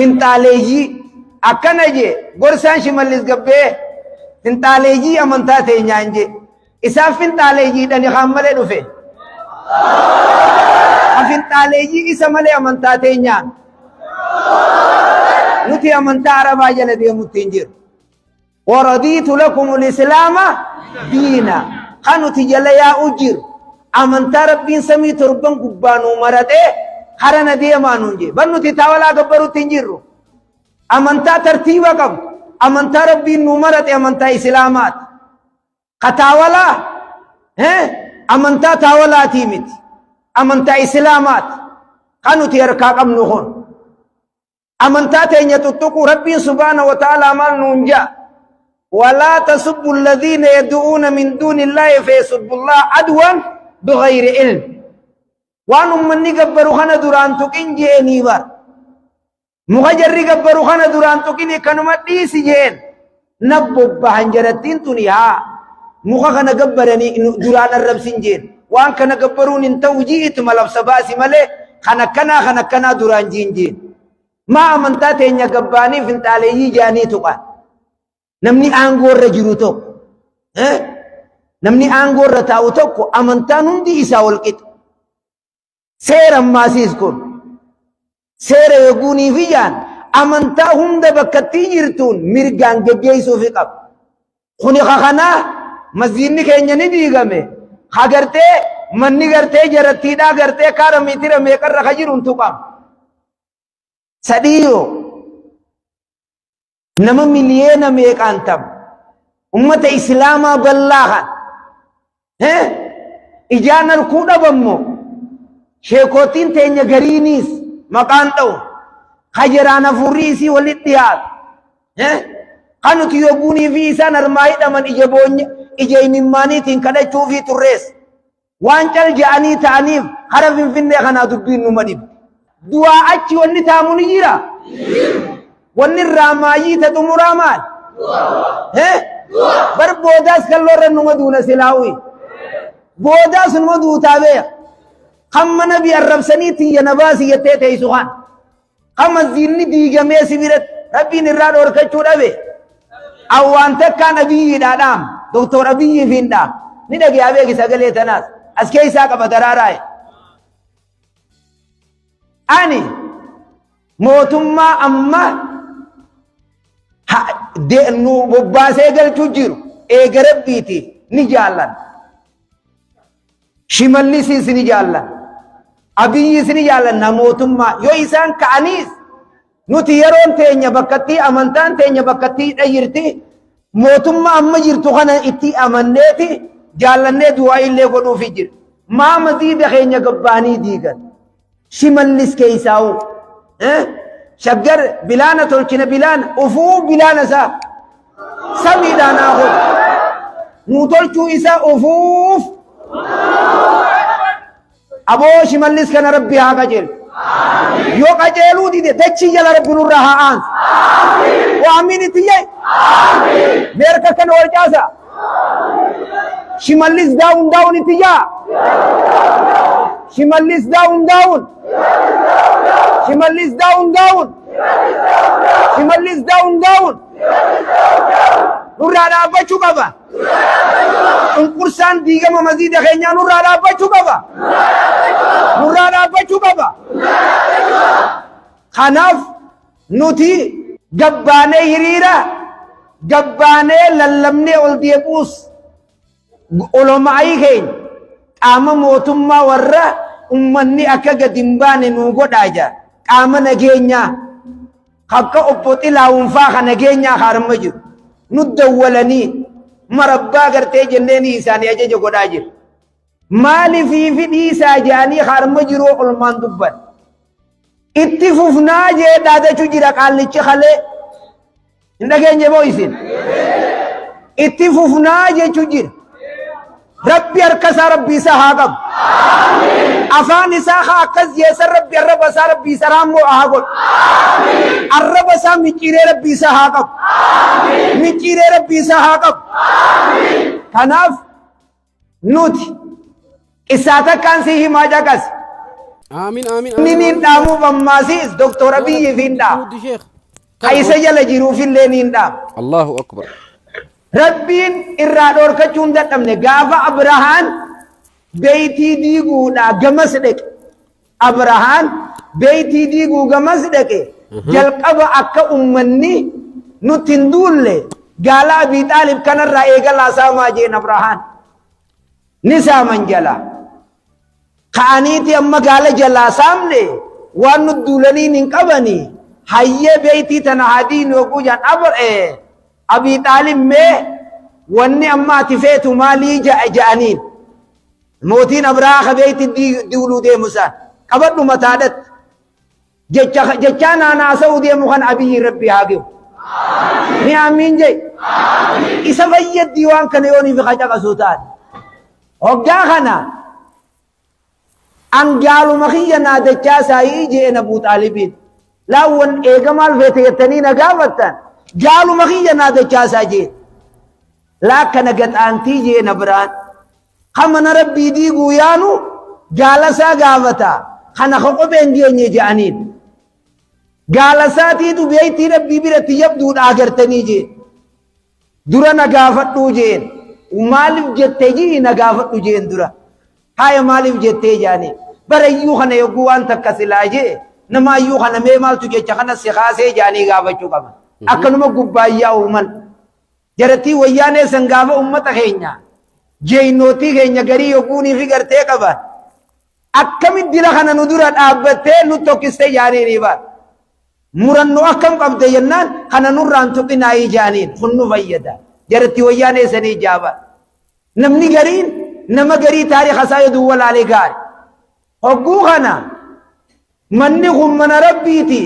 Finxaaleeyyii akkana jee gorsaan Shimallis Gabbee finxaaleeyyii amantaa teenyaan jee. Isaan finxaaleeyyiidhani kaan malee dhufe. Ha finxaaleeyyii isa malee amantaa teenyaan. Nuti amantaa Arabaa jala deemutti hin jiru. Waradiitu lakumul islaama diina. Kan nuti jala yaa'u jiru amantaa Rabbiin samii torban gubbaa nuu maratee karana deemaa nuun jee. Bar nuti taawalaa gabbarutti hin jirru. Amantaa tartiiba qabdu. Amantaa Rabbiin nuu marate amantaa Islaamaati. Ka taawalaa amantaa taawalaatii miti. Amantaa Islaamaati. Kan nuti harkaa qabnu kun. Amantaa teenya tuttuquu Rabbiin subhaana wa ta'aalaa maal nuun ja'a? Walaa tasubbu alladhiina yad'uuna min duuni illaahi fayasubbullaha adwan bighayri ilm. Waan ummanni gabbaru kana duraan tuqin je'enii bar. Muka jarri gabbaru kana duraan tuqini kanuma dhiisi je'en. Na bobbahan jarattiin tuni haa muka kana gabbaranii duraan arrabsin jeen. Waan kana gabbaruun hin ta'u ji'ituma labsa baasi malee kan akkanaa kan akkanaa duraan jiin jeen. Maa amantaa teenya gabbaanii finxaaleeyyii jaanii tuqan. Namni aangoo irra jiru tokko namni aangoo irra taa'u tokko amantaan hundi isaa wal qixa. Seera ammaasiis kun seera eeguunii fi jaan amantaa hunda bakkattii jirtuun mirgaan geggeessuufi qaba. Kuni kakanaa masjiidni keenya ni diigame. Ka gartee manni gartee jarattiidhaa gartee kaara miitira meeqarra ka jiru hin tuqamu. Sadhiyyoo nama miliyeena meeqaan tam ummata islaamaa bal'aa kan ijaan arkuu dhabammo sheekootiin teenya gariiniis maqaan dha'u hajaraan hafuurri isii walitti dhiyaatu kan nuti yoguunii fi isaan harmaa hidhaman ija boonya ija imimmaaniitiin kadhachuufii turrees Waan cal ja'anii ta'aniif hara Finfinnee kanaa dubbiin numa dhibdi. Du'aa achi wanni taamu ni jira? Wanni irraa maayyii ta xumuraa maal? Bar boodaas kalloo irra numa duuna silaawii. Boodaas numa duutaa beeka. Kan mana bi arrabsanii tiyya na baasi jettee teessu kan. Kan masjiidni diigamee si biratti rabbiin irraa dhoorkachuu dhabe. Awwaan takkaan Abiyyiidhaa dhaam. Doktor Abiyyiif hin dhaam. Ni dhageeyaa beeki sagalee tanaas. As keessaa qaba daraaraaye. Ani mootummaa amma nu bobbaasee galchuu jiru eega rabbiiti ni jaallan. Shimallisiis ni jaallanna. Abiyyiis ni jaallanna mootummaa. Yoo isaan ka'aniis nuti yeroon teenya bakkattii amantaan teenya bakkattii dhayyirti mootummaa amma jirtu kana itti amanneeti jaallannee du'aa illee godhuufi jira. Maa maziida keenya gabbaanii diigan. Shimallis keessaa'u. Shaggar bilaana tolchina bilaana ufuu bilaana isaa samiidhaan haa godhu. Nuu tolchuu isaa ufuuf. Aboo Shimallis kana rabbi haa qajeelu. Yoo qajeeluu dide dachii jala rabbi nurraa haa aansu. Waa amiin itti jee. Meerka kana wal caasa. Shimallis daawun daawun itti jaa. Shimallis daawun daawun. Shimallis daawun daawun. Shimallis daawun daawun. Nurraa dhaabbachuu qaba. Cunqursaan diigama masjiida keenyaa nurraa dhaabbachuu qaba. Nurraa dhaabbachuu qaba. Kanaaf nuti gabbaanee hiriira gabbaanee lallabnee ol deebi'uus oloma'ii keenya qaama mootummaa warra ummanni akka gadi hin baane nuu godhaa jira. Qaama nageenyaa akka obbo Xilaawun faa ka nageenyaa kaarma jiru nu dawwalanii marabbaa gartee jenneeni isaanii ajaja godhaa jira. Maaliifii fi dhiisaa jedhanii kaarma jiruu olmaan dubban. Itti fufnaa jee dhaadachuu jira qaallichi kalee. Hin dhageenye moo isin? Itti fufnaa jechuu jira. Rabbi harka isaa rabbi isaa haa qabu. Afaan isaa haa akkas jeessan rabbi arraba isaa rabbi isa raammoo haa godhu. Arraba isaa micciiree rabbi isaa haa qabu. Micciiree rabbi isaa haa qabu. Kanaaf nuti qissaa takkaan si himaa caqasi. Amiin amiin. Inni niin dhaamuuf ammaasiis Doktor Abiyyiif hin dhaamu. Ka isa jala jiruufillee niin dhaamu. Allahu akbar. Rabbiin irraa dhoorkachuu hin dadhabne gaafa Abrahaan beeytii diiguudhaa gamas dhaqe. Abrahaan beeytii diiguu gamas dhaqe jalqaba akka ummanni nutti hin duulle gaala Abii Xaalib kanarraa eegalaa saamaa jeen Abrahaan. Ni saaman jalaa. Ka'aniiti amma gaala jalaa saamne waan nu duulaniin hin qabani. Hayyee beeytii tana haa diinu yogguu jaan Abii Xaalib mee wanni amma ati feetu maalii ja'aniin. Mootiin Abrahaa ka beeyti duuluu deemu isaan. Qabadhu mataadhatti. Jechaa naan haasa'uu deemu kan Abiyyi Rabbi haa ge'u. Ni amiin jee. Isa fayyaddi waan kana yoonii fi qacaqasuu taate. Hoggaa kana an gaaluma kiyya naa dachaa saayii jeen Abuu Xaalibiin. Laawwan eega maal feete jettanii na gaafattan gaaluma kiyya naa dachaa saa jeen. Laa kana gaxaantii jeen Abraan. Ka mana Rabbii diiguu yaanu gaala isaa gaafata. Kana ka kopheen geenye je'aniin. Gaala isaatiitu beeytii Rabbii biratti jabduudha agartanii jeen. Dura na gaafadhuu jeen. Maaliif jette jii na gaafadhu jeen dura. Haaya maaliif jettee jaaniin. Barayyuu kana yogguu waan takka silaa jee namaayyuu kana mee maaltu jecha kana si kaasee jaanii gaafachuu qaban. Akkanuma gubbaayyaa uuman. Jarattii wayyaanee san gaafa ummata keenya jeeynootii keenya garii yogguunii fi gartee qaban akkamitti dila kana nu dura dhaabbattee nu tokkistee jaaniinii baar. Murannoo akkam qabde jennaan kana nurraan tuqinaayii jaaniin kun nu fayyada. Jarattii wayyaanee sanii jaaba. Namni gariin nama garii taariika isaa yoo duwwa laalee gaari. Hogguu kana manni kun mana Rabbiiti.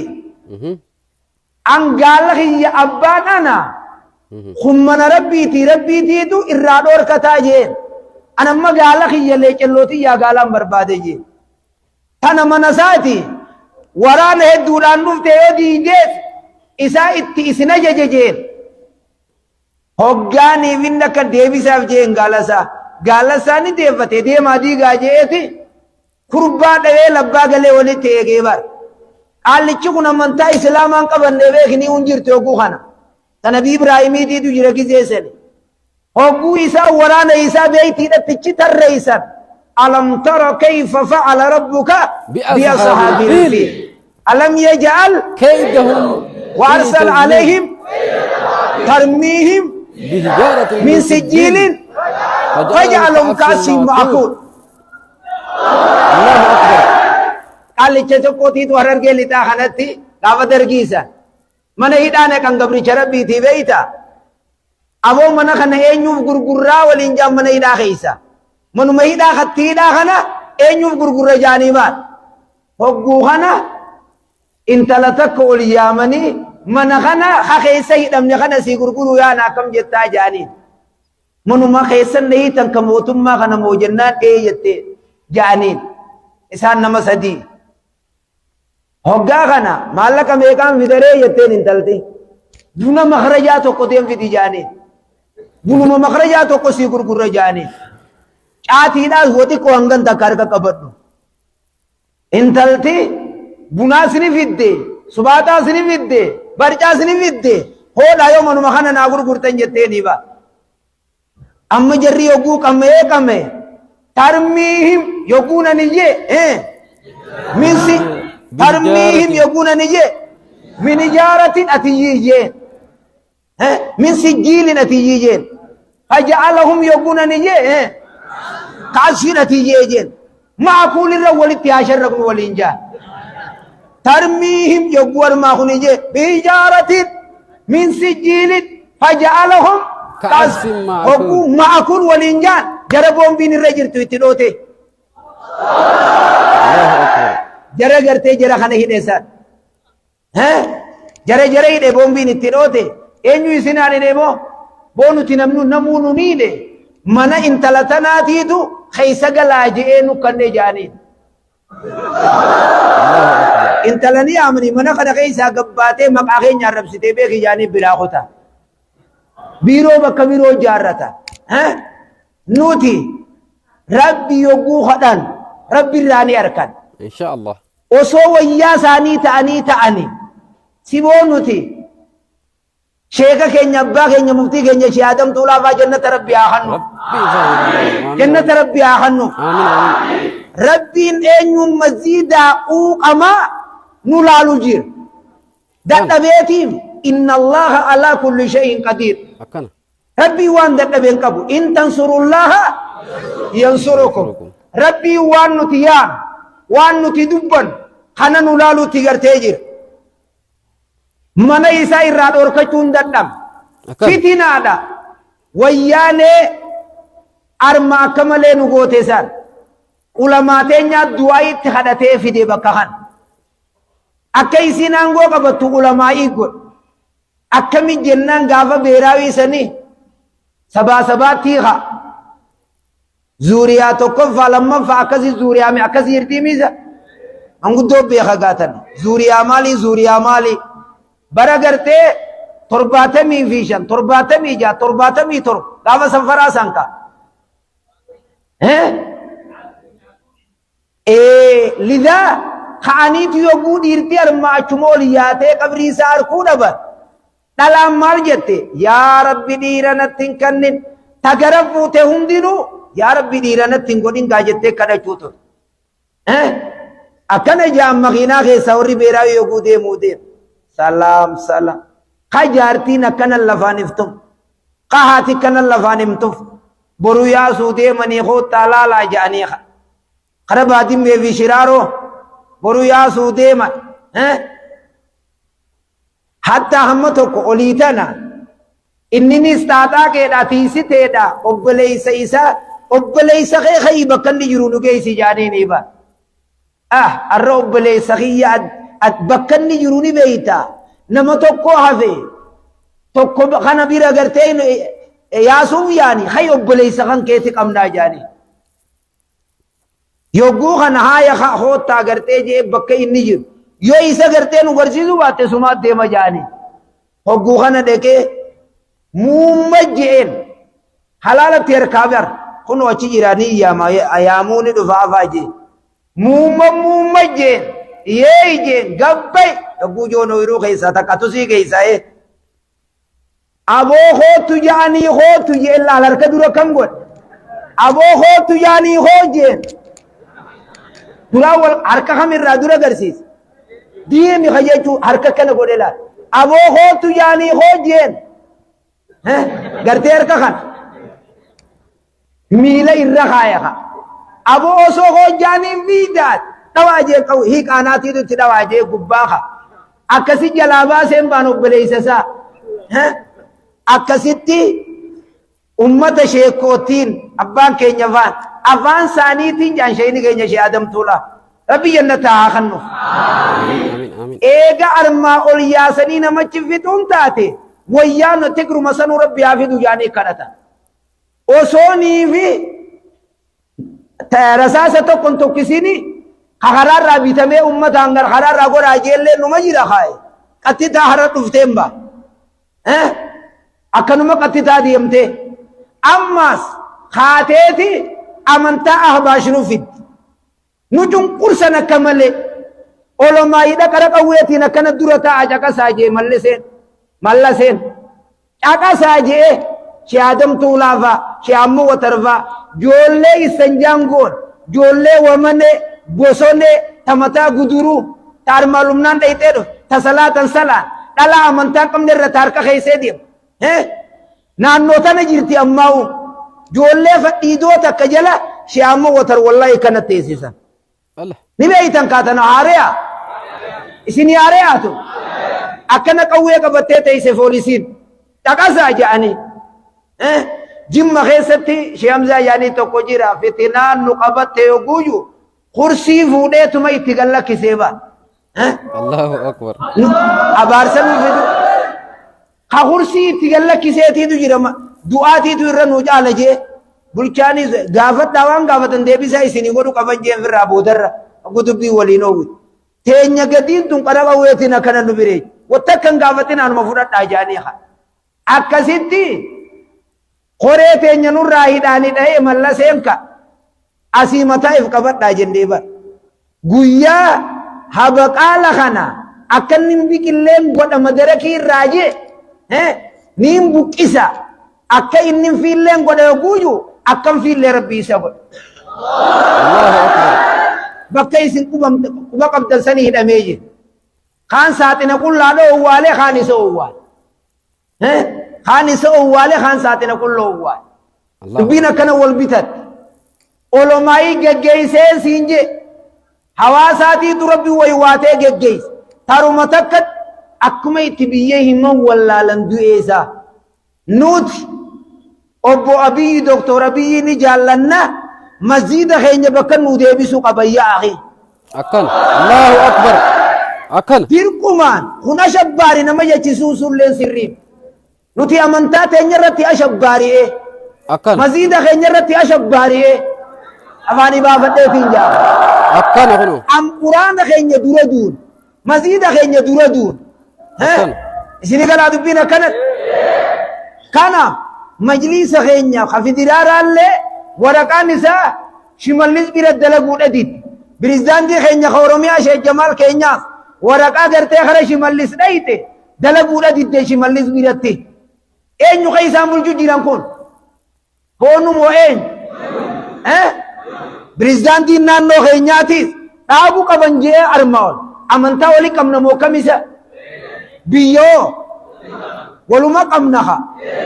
An gaala kiyya abbaan ana kun mana Rabbiiti Rabbiitiitu irraa dhoorkataa jeen. An amma gaala kiyya leecelloo tiyyaa gaalaan barbaade jeen. Tana mana isaati waraana hedduudhaan dhufte yoo diidees isaa itti isin ajaje jeen. Hoggaaniif inni akka deebisaaf jeen gaala isaa. Gaala isaa ni deeffate deemaa diigaa jeeti kurbaa dhawee labbaa galee walitti eegee bar. Qaallichi kun amantaa Islaamaan qabannee beekni hin jirtu hogguu kana. Ta Nabii Ibraahimiitiitu jira gizee sani. Hogguu isaa waraana isaa beeytiidhattichi tarreeysan. Alam tara kayfa fa'ala rabbuka bi'ashabil fiil. Alam yaj'al kaydahum wa arsal alayhim tarmiihim min sijjiilin faj'alahum ka'asfin ma'kuul. Allahu akbar. Qaallicha tokkootiitu Harargee lixaa kanatti gaafa dargiisa. Mana hidhaa naqan gabricha Rabbiitii beeyta. Aboo mana kana eenyuuf gurgurraa waliin jaan mana hidhaa keessa. Manuma hidhaa katti hidhaa kana eenyuuf gurgurra jaanii maal. Hogguu kana intala takka ol yaamanii mana kana ha keessa hidhamne kana sii gurguruu yaana akkam jettaa jaaniin. Manuma keessan na hiitan ka mootummaa kana moo jennaan ee jette jaaniin. Isaan nama sadii. Hoggaa kana maallaqa meeqaan fidaree jetteen intalti. Buna makrajaa tokko teen fidi jaaniin. Bunuma makrajaa tokko sii gurgurra jaaniin. Caatiidhaas wa xiqqoo hangan takka harka qabadhu. Intalti bunaas ni fidde, subaataas ni fidde, barcaas ni fidde. Hoodhaa yoo manuma kana naa gurgurtan jetteeni ba. Amma jarri yogguu qama'ee qama'e tarmiihim yogguu nan iyyee minsi tarmiihim yogguu nan iyyee min ijaaratin ati iyyee min sijjiilin ati iyyee faja'alahum yogguu nan iyyee ka'asfiin ati iyyee jeen ma'akuul irra walitti haa sharraqnu waliin jaan. Tarmiihim yogguu armaa kun ijee bihijaaratin min sijjiilin faja'alahum Ka'asfin ma'akuul. Hogguu ma'akuul waliin jaan jara boombiin irra jirtu itti dhoote. Allahu akbar. Jara gartee jara kana hidhe san. Jara jara hidhe boombiin itti dhoote. Eenyu isin haan hidhe moo? Boo nuti namnu namuu nu ni hidhe. Mana intala tanaatiitu keessa galaa je'ee nu kannee jaaniin. Intala ni yaamanii mana kana keessaa gabbaatee maqaa keenya arrabsitee beeki jaanii biraa kuta. Biiroo bakka biroo ijaarrata. Nuti Rabbi yogguu kadhan Rabbi irraa ni arkan. Insha Allah. Osoo wayyaa isaanii ta'anii ta'ani siboo nuti sheeka keenya abbaa keenya muftii keenya Shee Adam Tuulaafaa jannata Rabbi haa kennu. Rabbi isaa haa Jannata Rabbi haa kennu. Amiin amiin. Rabbiin eenyuun maziidaa quuqamaa nu laalu jira. Dadhabeetiif inna Allaha alaa kulli shay'in qadiir. Akkana. Rabbiin waan dadhabeen qabu. In tansurullaha yansurukum. Rabbiin waan nuti yaanu, waan nuti dubbannu kana nu laaluutti gartee jira. Mana isaa irraa dhorkachuu hin dadhabne. Akkana. Fitinaadha. Wayyaanee arma akka malee nu goote isaan. Ulamaa teenyaa du'aa itti kadhatee fide bakka kana. Akka isiin aangoo qabattu ulamaa'ii godhe. Akkami jennaan gaafa beeraawii sanii sabaa sabaatti hiika. Zuuriyaa tokkoffaa lammaffaa akkasii zuuriyaa mi akkasii hirtii miisa. Manguddoo beeka gaatan. Zuuriyaa maalii zuuriyaa maalii. Bara gartee 75 76 77 gaafa sanfaraa sanka. Lidaa ka'aniitu yogguu dhiirtii armaa achuma ol yaatee qabrii isaa arkuu dhaban. Dhalaan maal jette? Yaa Rabbi dhiira natti hin kennin. Tagara fuute hundinuu yaa Rabbi dhiira natti hin godhin gaa jettee kadhachuu ture. Akkana jaan makiinaa keessaa warri beeraa yogguu deemuu deemu. Salaam salaam. Ka jaartiin akkana lafaan iftum. Ka haati akkana lafaan himtuuf. Boru yaasuu deemanii koottaa laalaa jedhanii. Kara baadimmee fi shiraaroo boru yaasuu deeman. Hatta hamma tokko olii tana inninis xaaxaa keedha tiisiteedha obboleessa isaa obboleessa kee ka'ii bakka inni jiru nu geessi jedhanii ni bara. Ah arra obboleessa kiyya bakka inni jiru ni beeyta. Nama tokko hafe tokko kana bira gartee yaasuuf yaani hay obboleessa kan keetti qabnaa jedhanii. Yogguu kana haaya hoottaa gartee jee bakka inni jiru. Yoo isa gartee nu barsiisuu baatte sumaat deema jedhanii. Hogguu kana dhaqee muumma je'een halaalatti harkaa bar kun achi jiraanii yaama yaamuu ni dhufa afaa jee. Muumma muumma je'een yee jeen gabbay yogguu joon ooyiruu keessaa takka tusii keessaa ee. Aboo hootu jedhanii hootu jeen laal harka dura kam godhe. Aboo hootu jedhanii hoo jeen. Duraa wal harka kamirraa dura agarsiisa. Diimi ka jechuun harka kana godhe laal. Aboo hootu jedhanii hoo jeen. Gartee harka kana. Miila irra kaaya ka. Aboo osoo hoo jedhanii miidhaan dhawaa jee qabu hiiqaanaatiitu itti dhawaa jee gubbaa ka. Akkasi jalaa baaseen baan obboleessa isaa. Akkasitti ummata sheekootiin abbaan keenya afaan afaan isaaniitiin jaan sheeyni keenya shee Adam Tuulaa. Rabbi jannata haa kennuuf. Amiin amiin. Eega armaa ol yaasanii namachi fixuun taate wayyaan tigruma sanuu Rabbi haa fidu jaanii kadhatan. Osoonii fi rasaasa tokkon tokkisini karaarraa bitamee uummataan gara karaarraa godhaa jeellee numa jira kaaye. Qattitaa hara dhufteen ba. Akkanuma qattitaa deemtee. Ammas kaateeti amantaa ahbaash nu fiddi. Nu cunqursan akka malee. Olomaayidha qara qawweetiin akkana dura taa'a caqasaa jee mallaseen. Mallaseen. Caqasaa jee shee Adam Tuulaafaa, shee Ammoo Watarfaa, joollee isan jaangoon, joollee wamanee, bosonee, tamataa guduruu, ta armaa lumnaan dhayxee dhufe, ta salaatan salaan, dhalaa amantaa qabne irra ta harka keessee deemu. Naannoo tana jirti ammaa'u. Joollee fadhiidoo takka jala shee Ammoo Watar wallaahi kana teessisan. Allah. Ni beeytan kaatana haare'a. Isin haare'aatu. Akkana qawwee qabattee teesse poolisiin. Dhaqasaa jedhanii. Jimma keessatti Shee Hamzaa yaanii tokko jira. Fitinaan nu qabatte yogguuyyu kursii fuudheetuma itti gallakkisee ba'a. Allahu akbar. Abaarsa nu fidu. Ka kursii itti gallakkiseetiitu jira. Du'aatiitu irra nu caala jee. Bulchaanis gaafadhaa waan gaafatan deebisaa isinii godhu qaban jeen firraa boodarra gudubbii waliin oowwi. Teenya gadiin tun qara qawweetiin akkana nu bireechi. Wata akkan gaafatin anuma fudhadhaa jaanii haa. Akkasitti koree teenya nurraa hidhaanii dhahee mallaseen ka asii mataa if qabadhaa jennee bara. Guyyaa habaqaala kana akka inni hin biqilleen godha madarakii irraa jee niin buqqisa akka inni hin fiilleen godha yogguu akka hin fiillee rabbi isa godha. Allahu akbar. Bakka isin quba qabdan sanii hidhamee jira. Kaan saaxina qullaadha owwaalee kaan isa owwaale. Kaan isa owwaale kaan saaxina qulla owwaale. Dubbiin akkana wal bitatte. Olomaayii geggeessee siin jee. Hawaasaatiitu rabbi waywaatee geggeesse. Taruma takka akkuma itti biyyee himan wallaalan du'ee isaa. Nuti obbo Abiyyi Doktor Abiyyi ni jaallanna masjiida keenya bakka nuu deebisuu qaba yaa akhi. Akkana. Allahu akbar. Akkana. Dirqumaan kun ashabbaari nama jechisuun sulleen sirrii. Nuti amantaa teenya irratti ashabbaari'ee. Akkana. Masjiida keenya irratti ashabbaari'ee. Afaanii baafadheetiin jaa. Akkana kunoo. Am quraana keenya dura duun. Masjiida keenya dura duun. Akkana. Isini galaa dubbiin akkanatti. Kana majliisa keenya ka federaaraallee waraqaan isaa Shimallis bira dalaguudha didde. Pirezidaantii keenya ka Oromiyaa Sheek Jamaal keenyaas waraqaa gartee kara Shimallis dhayxe dalaguudha didde Shimallis biratti. Eenyu ka isaan bulchu jiran kun? Hoonu moo eenyu? Eh? Pirezidaantiin naannoo keenyaatiis dhaabuu qaban je'ee armaa ol. Amantaa wali qabna moo kamisa? Biyyoo waluma qabna haa.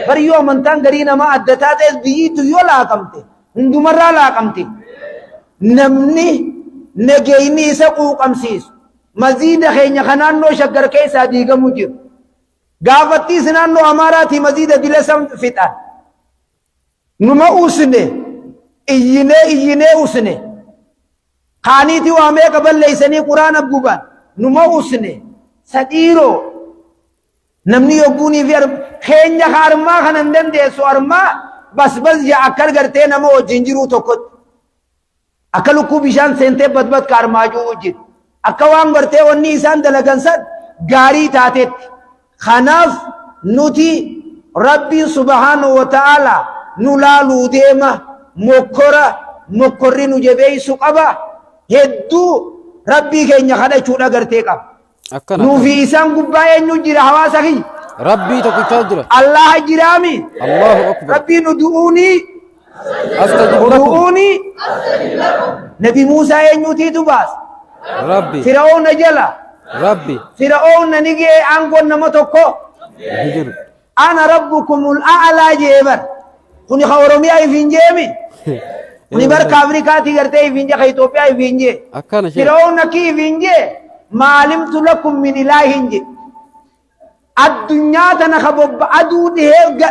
Bari yoo amantaan garii namaa adda taatees biyyiitu yoo laaqamte hundumarraa laaqamte. Namni nageenyi isa quuqamsiisu maziida keenya kan naannoo Shaggar keessaa diigamu jiru. Gaafattiis naannoo Amaaraatii maziida dila san fixan. Numa usne iyyinee iyyinee usne. Kaaniiti waa meeqa balleeysanii quraana guban. Numa usne. Sadhiiroo namni yogguunii fi keenya ka armaa kana hin dandeessu armaa basbas jaa akka gartee nama wajjin jiruu tokkotti. Akka lukkuu bishaan seentee batbat ka armaa jiru jiru. Akka waan gartee wanni isaan dalagan san gaarii taatetti. Kanaaf nuti Rabbiin subhaanahu wa ta'ala nu laaluu deema mokkora mokkorri nu jabeessu qaba. Hedduu Rabbii keenya kadhachuudha gartee qaba. Akkana. Nuufi isaan gubbaa eenyu jira hawaasa kiyya? Rabbii tokkichaa jira. Allaha jiraami. Allahu akbar. Rabbiin udu'uunii Astajib lakum. udu'uunii Nabi Muusaa eenyutiitu baasa? Rabbi. Fir'aawna jala. Rabbi. Fir'aawna ni ga'e aangoon nama tokko. Hin jiru. Ana rabbukumul a'laa jee bar. Kuni ka Oromiyaa ifiin jeemi. Kuni barka Afrikaatii gartee ifiin jee ka Itoophiyaa ifiin jee. Akkana shee. Fir'aawna ki ifiin jee maalimtu lakum min ilaahin jee. Addunyaa tana ka bobba aduu dhihee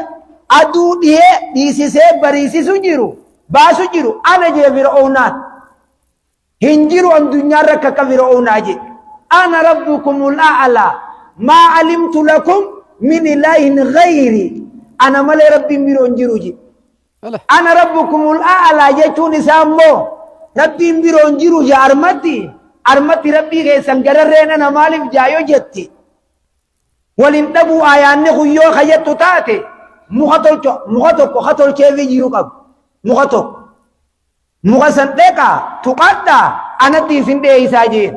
aduu dhihee dhiisisee bariisisu jiru baasu jiru ana jee Fir'aawnaan. Hin jiru addunyaarra akka akka Fir'aawnaa jee. Ana rabbukumul a'laa maa alimtu lakum min ilaahin ghayri. Ana malee rabbiin biroo hin jiru jee. Ala. Ana rabbukumul a'laa jechuun isaa immoo rabbiin biroo hin jiru jee armatti armatti rabbii keessan gararreen ana maaliif jaayoo jetti. Waliin dhabuu ayaanni kun yoo kayyattu taate muka tolcho muka tokko ka tolcheefii jiru qabu muka tokko. Muka san dheqaa tuqadhaa anatti isin dheeysaa jeen.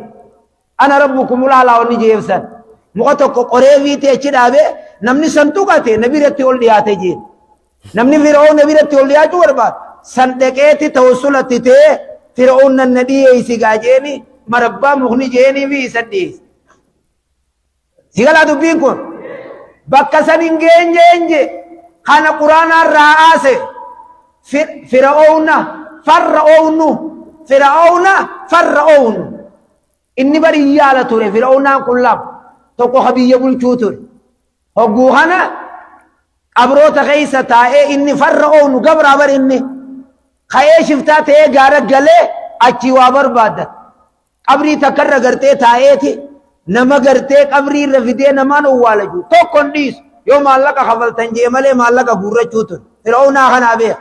Ana rabbukumul a'laa wanni jeefsan. Muka tokko qoreefiitti achi dhaabee namni san tuqate na biratti ol dhiyaate jeen. Namni Fir'aawna na biratti ol dhiyaachuu barbaadu san dheqeetti tawassulatti ta'ee Fir'aawna na dhiyeessi gaa jeeni marabbaa mukni jeenii fi isan dhiyeessi. Si galaa dubbiin kun bakka san hin geenye eenye kana quraanaan raa'aase Fir'aawna farra'oownu Fir'aawna farra'oownu inni bari yaala ture Fir'aawnaan kun lama tokko ka biyya bulchuu ture hogguu kana qabroota keessa taa'ee inni farra'oownu gabraa bari inni ka'ee shiftaa ta'ee gaara galee achii waa barbaaddata. Qabrii takkarra gartee taa'eeti nama gartee qabrii irra fidee namaan owwaala jiru tokko hin dhiisu yoo maallaqa kafaltan jee malee maallaqa guurrachuu ture Fir'aawnaa kanaa beeka.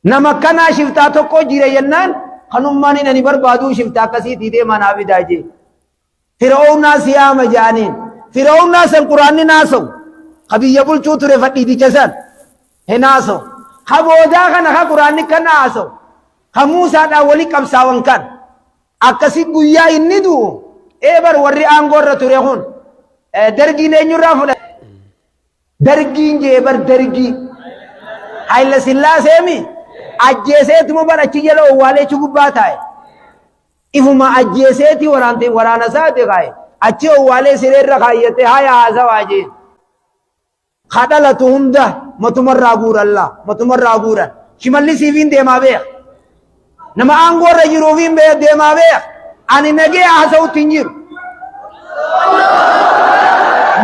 Nama akkanaa shiftaa tokko jira jennaan kanummaan inni ani barbaaduu shiftaa akkasiitii deemaa naa fidaa jee. Fir'aawnaa siyaama jaaniin. Fir'aawnaa san quraanni naasa'u. Ka biyya bulchuu ture fadhiiticha san hin haasa'u. Ka boodaa kana ka quraanni kan haasa'u. Ka Muusaadhaan wali qabsaawan kan. Akkasi guyyaa inni du'u eebar warri aangoo irra ture kun dargiin eenyurraa fudhate? Dargiin jee bar dargii. Hayila Sillaaseemi ajjeeseetuma bar achi jala owwaalee achi gubbaa taa'e. Ifuma ajjeeseeti waraante waraana isaati kaa'e. Achi owwaalee sireerra kaayyate haya haasawaa jeen. Ka dhalatu hunda matumarraa guuran laa matumarraa guuran. Shimallisiifiin deemaa beeka. Nama aangoo irra jiruufiin deemaa beeka. Ani nagee haasa'utti hin jiru.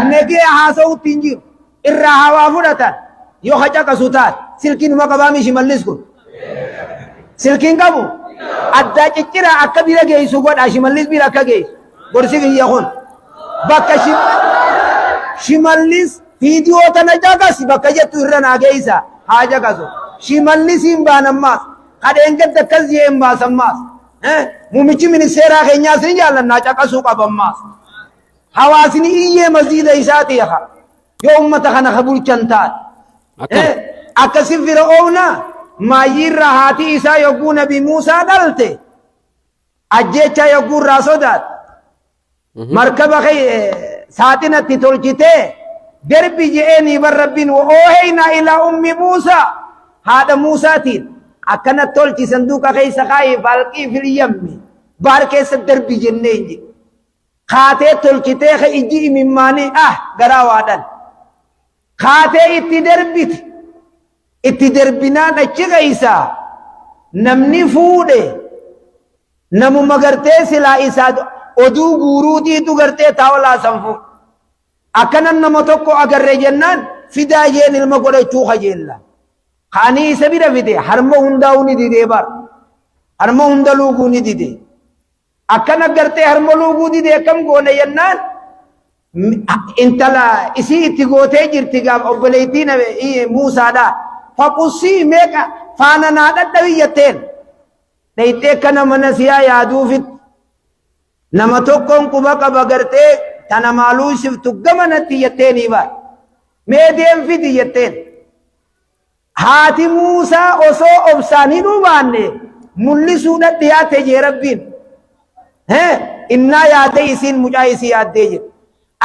Nagee haasa'utti hin jiru. Irraa hawaa fudhatan yoo ha caqasu taate silkiin numa qabaami Shimallis kun. Silkiin qabu addaa cicciraa akka bira geessu godha Shimallis bira akka geessu. Gorsi kiyya kun bakka Shimallis viidiyoo tana caqasi bakka jettu irra naa geessa haa caqasu. Shimallisiin baanammaas kadheen gadda akkas jeen baasammaas. Muummichi ministeeraa keenyaas ni jaallannaa caqasuu qabammaas. Hawaasni iyyee masjiida isaati haa yoo ummata kana ka bulchan taate. Akkam. Akkasi Fir'oona maayyiirraa haati isaa yogguu Nabi Muusaa dhalte ajjeechaa yogguu irraa sodaate. Markaba saaxinatti tolchitee derbi je'eenii bar Rabbiin ooheynaa ilaa ummi Muusaa haadha Muusaatiin akkana tolchi sanduuqa keessa kaayee falqii fil yammi baar keessa darbi jenneen jedhe. Kaatee tolchitee ka ijji imimmaanii ah garaa waadhan. Kaatee itti darbite. Itti darbinaan achi keessa namni fuudhe namuma gartee silaa isaa oduu guuruutiitu gartee taa'olaa san fuudhe. Akkanan nama tokko agarre jennaan fidaa jeen ilma godhachuu kajeella. Kaanii isa bira fide harma hundaa'uu ni didee bara. Harma hunda luuguu ni dide. Akkana gartee harma luuguu dide akkam goone jennaan intala isii itti gootee jirti gaaf obboleettii Muusaadha. Faqussii meeqa faana naa dhadhabi jetteen. Dhayxee kana mana siyaa yaaduufitti. Nama tokkoon quba qaba gartee tana maaluu siftu gama natti jetteeni bara. Mee deem fidi jetteen. Haati Muusaa osoo obsaan hin hubaanne mul'isuudha dhiyaate jee Rabbiin. Innaa yaadee isiin mucaa isii yaaddee jirti.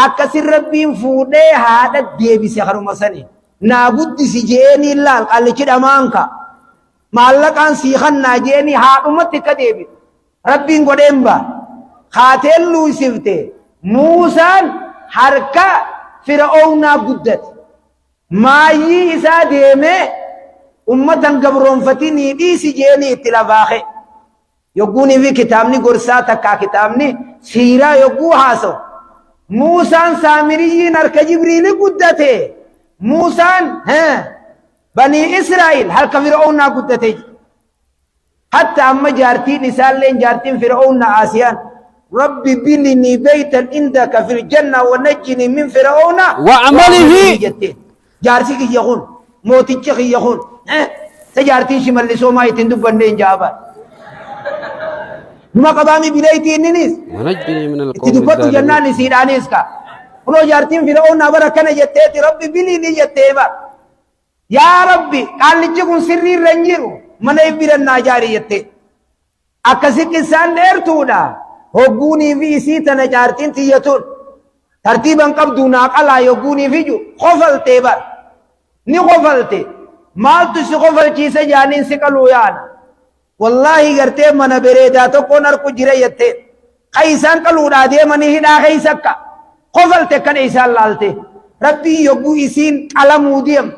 Akkasin Rabbiin fuudhee haadha deebise kanuma sanii. Naa guddisi je'eenii laal qallichi dhamaan ka. Maallaqaan sii kannaa je'eenii haadhumatti akka deebite. Rabbiin godheen baa. Haateen luusifte Muusaan harka Fir'oownaa guddate. Maayyii isaa deemee ummatan gabroonfatinii dhiisi je'eenii itti lafaa ka'e. Yogguunii fi kitaabni gorsaa takkaa kitaabni siiraa yogguu haasa'u. Muusaan Saamiriyyiin harka Jibriili guddate. Muusaan Banii Israa'el harka Fir'oownaa guddate. Hatta amma jaartiin isaalleen jaartiin Fir'oowna Aasiyaan Rabbi bilinii beeytan indaka fil janna wa najjinii min Fir'oowna Wa amalihi. jetteen. Jaarsi kiyya kun mootichi kiyya kun ta jaartiin shimallisoo maa ittiin dubbanne hin jaaba. Numa qabaami bileeytii inninis Wanajjini min itti alqawmi dubbadhu zaalimiin. jennaan isiidhaanis ka. Kunoo jaartiin Fir'oowna bara akkana jetteeti Rabbi bilinii jettee bara. Yaa Rabbi qaallichi kun sirrii irra hin jiru mana bira naa jaari jettee. Akkasitti isaan dheertuudha. Hogguunii fi isii tana jaartiin tiyyatuun tartiiban qabdu naa qalaa yogguunii fi ju kofaltee bara. Ni kofalte. Maaltu si kofalchiise jaaniin si qaluu yaana. Wallaahi gartee mana bereedaa tokkoon arku jira jettee. Ka isaan qaluudhaa deemanii hidhaa keessa akka kofalte akkana isaan laalte. Rabbiin yogguu isiin qalamuu deemtu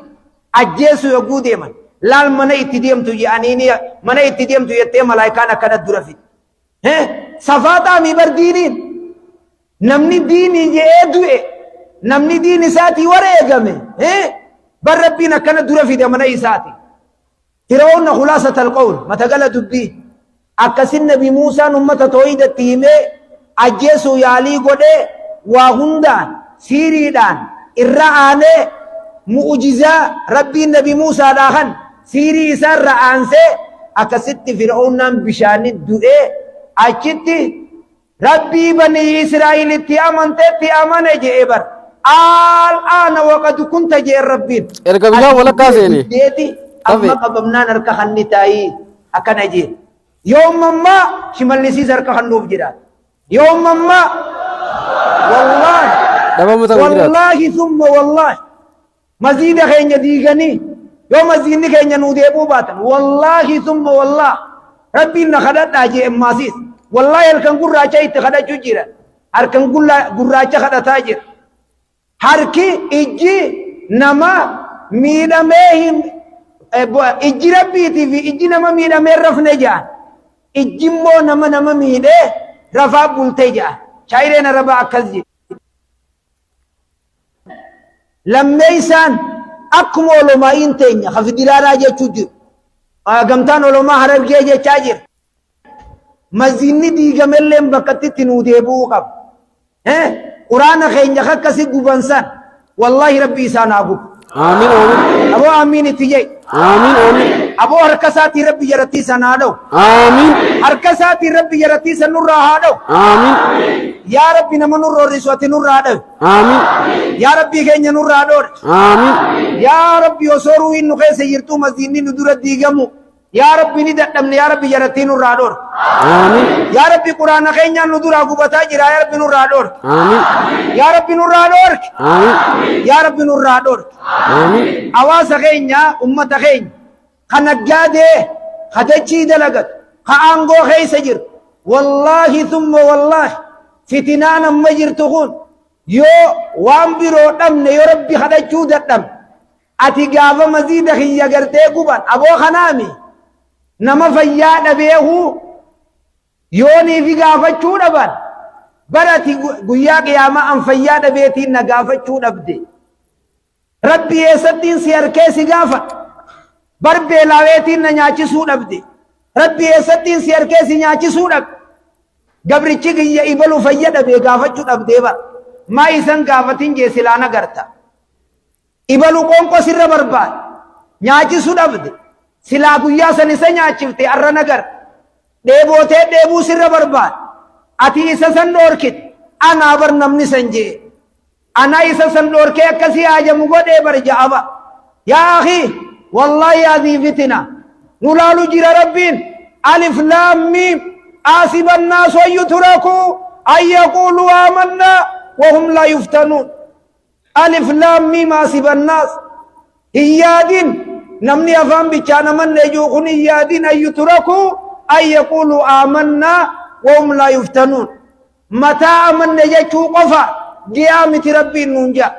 ajjeesu yogguu deeman laal mana itti deemtu jedhanii mana itti deemtu jettee malaayikaan akkana dura fide. Safaaxaa mi bar diiniin namni diinii je'ee du'e namni diin isaatii wareegame bar Rabbiin akkana dura fide mana isaati. Fir'oonna khulaasatal qawl matagala dubbii akkasin Nabi Muusaan ummata toohidatti himee ajjeesuu yaalii godhee waa hundaan siiriidhaan irra aanee mu'ujizaa Rabbiin Nabi Muusaadhaa kan siirii isaa irra aansee akkasitti Fir'oonnaan bishaanit du'ee achitti Rabbii banii Israa'elitti amanteetti amane je'e bar. Al-aana waqad kunta je'e Rabbiin. Erga bishaan walakkaa seene. Deeti amma Tafe. qabamnaan harka kanni taa'ii akkana jee. Yoom ammaa Shimallisiis harka kannuuf jiraata. Yoom ammaa wallaahi Dhabama ta'uu jiraata. Wallaahi summa wallaahi maziida keenya diiganii yoo maziidni keenya nuu deebuu baatan, wallaahi summa wallaahi, Rabbiin na kadhadhaa jee emmaasiis. Wallaahi halkan gurraacha itti kadhachuu jira, harkan gurraacha kadhataa jira. Harki ijji nama miidhamee hin ijji Rabbiitii fi ijji nama miidhamee rafne jedhan, ijji immoo nama miidhee rafaa bultee jedhan. Shaayireen Arabaa akkas jedhe. Lammeeysaan akkuma olomaa'iin teenya ka federaalaa jechuu jiru, gamtaan olomaa Harargee jechaa jira, maziinni diigamelleen bakkatti itti nuu deebi'uu qaba. Quraana keenya akkasi guban san wallaahi Rabbi isaan haa gubu. Amiin amiin. Aboo amiin itti jee. Amiin amiin. Aboo harka isaatiin Rabbi jarattii isaan haa dha'u. Amiin. Harka isaatiin Rabbi jarattii isan nurraa haa dha'u. Amiin. Yaa Rabbi, nama nurroorrisu ati nurraa dhabe. Amiin. Yaa Rabbii keenya, nurraa dhoore. Amiin. Yaa Rabbi, osoo ruuhiin nu keessa jirtuu maziinni nu dura diigamu, yaa Rabbi, ni dadhabne. Yaa Rabbi, jarattii nurraa dhoore. Amiin. Yaa Rabbi, quraana keenyaan nu duraa gubataa jira. Yaa Rabbi, nurraa dhoore. Amiin. Yaa Rabbi, nurraa dhoorke. Amiin. Yaa Rabbi, nurraa dhoorke. Amiin. Hawaasa keenya, ummata keenya kan naggaadee kadachii dalagatu, ka aangoo keessa jiru, wallaahi thumma wallaahi, fitinaan amma jirtu kun yoo waan biroo dhabne, yoo Rabbi kadhachuu dadhabne, ati gaafa maziida kiyya gartee guban, aboo kanaami nama fayyaa dhabeehu yoonii fi gaafachuu dhaban barati guyyaa qiyaamaa an fayyaa dhabeetiin na gaafachuu dhabde, Rabbi eessattiin si harkee si gaafadha? Bar beelaaweetiin na nyaachisuu dhabde, Rabbi eessattiin si harkee si nyaachisuu dhabde? Gabrichi kiyya ibalu fayya dhabee gaafachuu dhabdee, bar maa isan gaafatin jee silaa nagarta. Ibalu qoonqo sirra barbaade nyaachisuu dhabde, silaa guyyaa san isa nyaachifte arra nagarta. Dheebootee dheebuu sirra barbaade, ati isa san dhoorkite. Anaa bar namni san jee ana isa san dhoorkee akkasii haajamu godhee bar ja'aba. Yaa akhi, wallaahi hadii fitina nu laalu jira Rabbiin. Alif laam miim, hasiba annaasu an yutrakuu an yaquuluu aamannaa wahum laa yuftanuun. Alif laam miim, hasiba annaas, hin yaadin namni afaan bichaan amanne jiru kun, hin yaadin, an yutrakuu an yaquuluu aamannaa wahum laa yuftanuun. Mataa amanne jechuu qofa giyaa miti. Rabbiin nuun jaa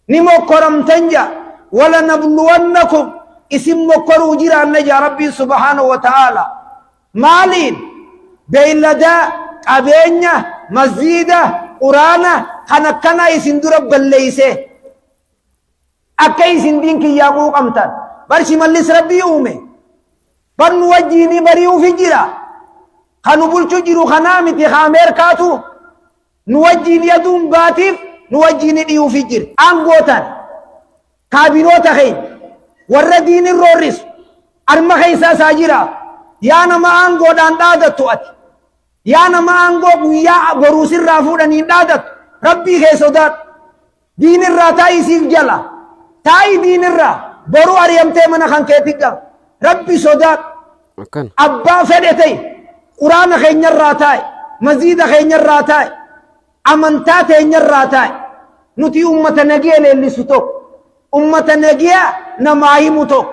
ni mokkoramtan jaa. Wala nabluwannakum, isin mokkoruu jiraanna jaa Rabbiin subhaanahu wa ta'aala. Maaliin? Beeyladaa, qabeenya, masjiida, quraana kan akkanaa isin dura balleeyse akka isin diin kiyyaa quuqamtan. Bar Shimallis Rabbii uume bar nu wajjiinii bari'uufi jira. Kanu bulchu jiru kanaa miti, ka Ameerikaatu nu wajjiin yaduun baatiif nu wajjiin dhiyuufi jira. Aangootan kaabinoota keenya warra diinin roorrisu arma keessa isaa jira. Yaa nama aangoodhaan dhaadattu ati, yaa nama aangoo guyyaa boruu sirraa fuudhaniin dhaadattu, Rabbii kee sodaadhu. Diinirraa taa'ii, siif jala taa'ii diinirraa. Boruu ari'amtee mana kan keetti qaba. Rabbi sodaadhu. Akkana. Abbaa fedhe ta'e, quraana keenyarraa taa'e, maziida keenyarraa taa'e, amantaa teenyarraa taa'e. Nuti ummata nagee leellisu tokko, ummata nagiyaa namaa himu tokko.